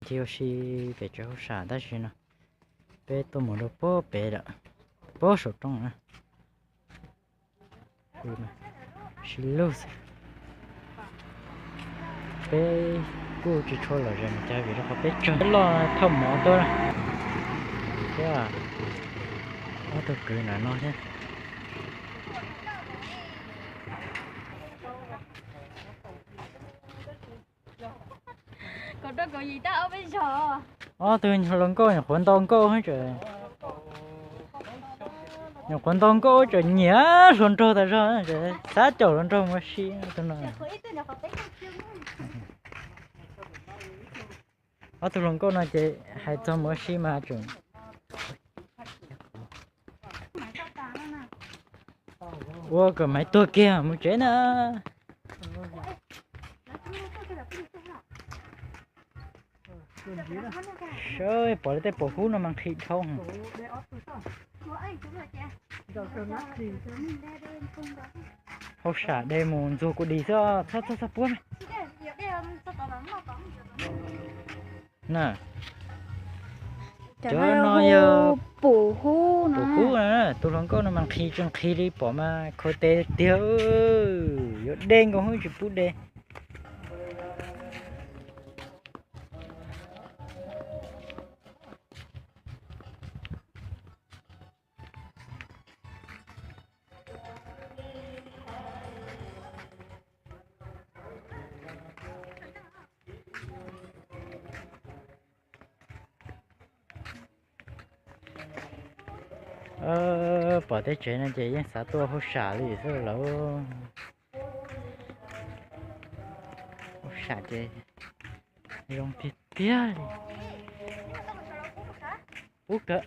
Khi ua si pem tsev hauj sam tab sis no peb tuaj mus rau puag pem lawm, puag saum roob na. Sib lug xwb. Peb kuj tsis tshua lom zem mus cas vim rau qhov peb tsawg loj thauj mov tuaj na. Thiab ob tug kwv ntawm no thiab. Ob tug hluas nkauj nyuam qhuav nto nkauj, nyuam qhuav nto nkauj tseem nyiam hluas nraug tas zog, xav caum hluas nraug mus ua si tus no. Ob tug hluas nkauj no ces hais txog mus ua si mas tseem ua kom Maiv tuag kiag mus tsev na. Saib pom tej pom hub no mas nqhis dhau. Hauj sam de mus ntxuag kuv dis xwb, txhob txhob txhob puab na. Cov no yog pum hub, pum hub na, tus hluas nkauj no mas nqhis tsis nqhis li, pom mas khau tes tiag, yuav de nkaus hub tsis pub de. Pom tej tsev no ces yeej xav tuaj hauj sam li xwb lawm. Hauj sam ces zoo tiag tiag li. Ub kawg.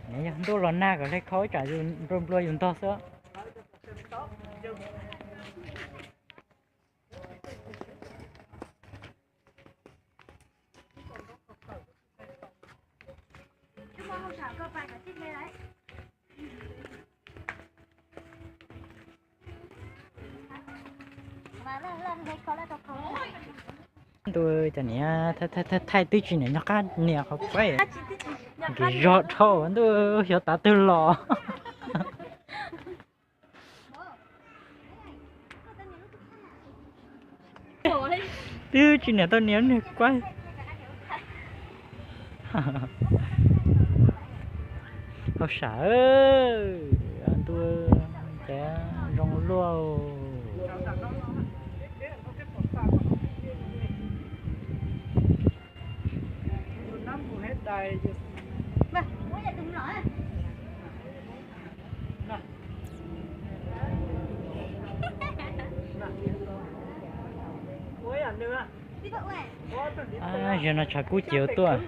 Nws yog ntuj los nag kom hle khau ib tsam yus nplua nplua yus ntog xwb. Ntuj, cov niam thaij twb tsis niam nyob qab niam qhov peb, nkim zog dhau ntuj, xyov tav twg los. Twb tsis niam tau niam niag kuaib. Hauj sam, ntuj, ces zoo luaj. Zaum no tshav kub ces tuaj.